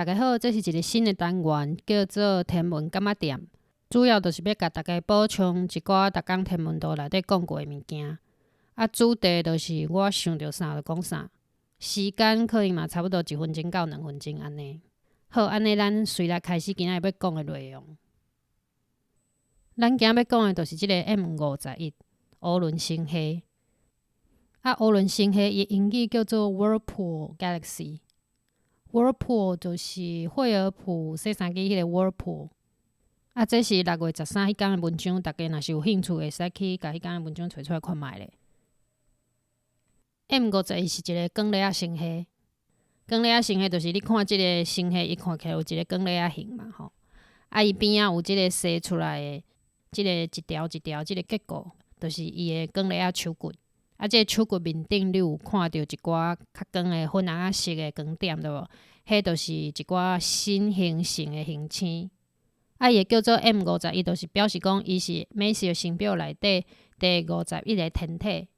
大家好，這是一个新的單元，叫做天文柑仔店。主要就是欲共大家補充一寡逐工天文圖內底講過的物件。啊，主題就是我想著啥就講啥，時間可能嘛差不多一分鐘到2分鐘按呢。好，按呢咱隨來開始今仔日欲講的內容。咱今仔欲講的就是這个 M 51烏崙星系。啊，烏崙星系伊英語叫做 Whirlpool Galaxy。Whirlpool 就是惠而浦洗衫機彼个 Whirlpool。啊，這是6月13彼工的文章，大家若是有興趣，會使去共彼工的文章揣出來看覓咧。M 五十一是一个光螺仔星系，光螺仔星系就是你看這个星系，伊看起來有一个光螺仔形嘛吼。啊，伊邊仔有這个踅出來的，這个一條一條這个結構，就是伊的光螺仔手骨。啊，這个手骨面頂你有看著一寡較光的粉紅仔色的光點對無？彼就是一寡新形成的行星。啊，伊會叫做 M 五十一，就是表示講伊是梅西爾星表內底第51個天體。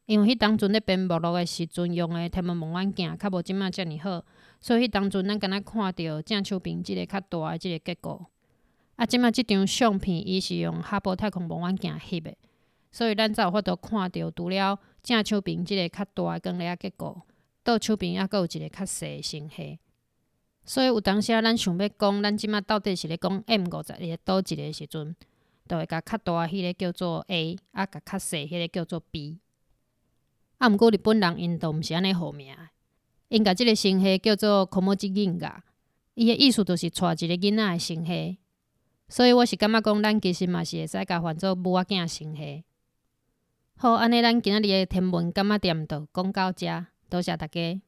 因為彼當陣咧編目錄的時陣，用的天文望遠鏡較無這馬遮爾好，所以彼當陣咱敢若看著正手邊這个較大的這个結構。啊，這馬這張相片伊是用哈勃太空望遠鏡翕的，所以咱才有法度看著除了正手邊這个較大的光螺仔結構，倒手邊猶閣有一個較細的星系。所以有當時仔咱想欲講，咱這馬到底是咧講 M 五十一的佗一个時陣，就會共較大彼个叫做 A，啊，共較細彼个叫做 B。啊，毋過日本人𪜶就毋是按呢號名，𪜶共這个星系叫做子持銀河，伊的意思就是帶一个囡仔的星系。所以我是感覺講，咱其實嘛是會使共喚做母仔囝星系。好，按呢咱今仔日的天文柑仔店就講到遮，多謝大家。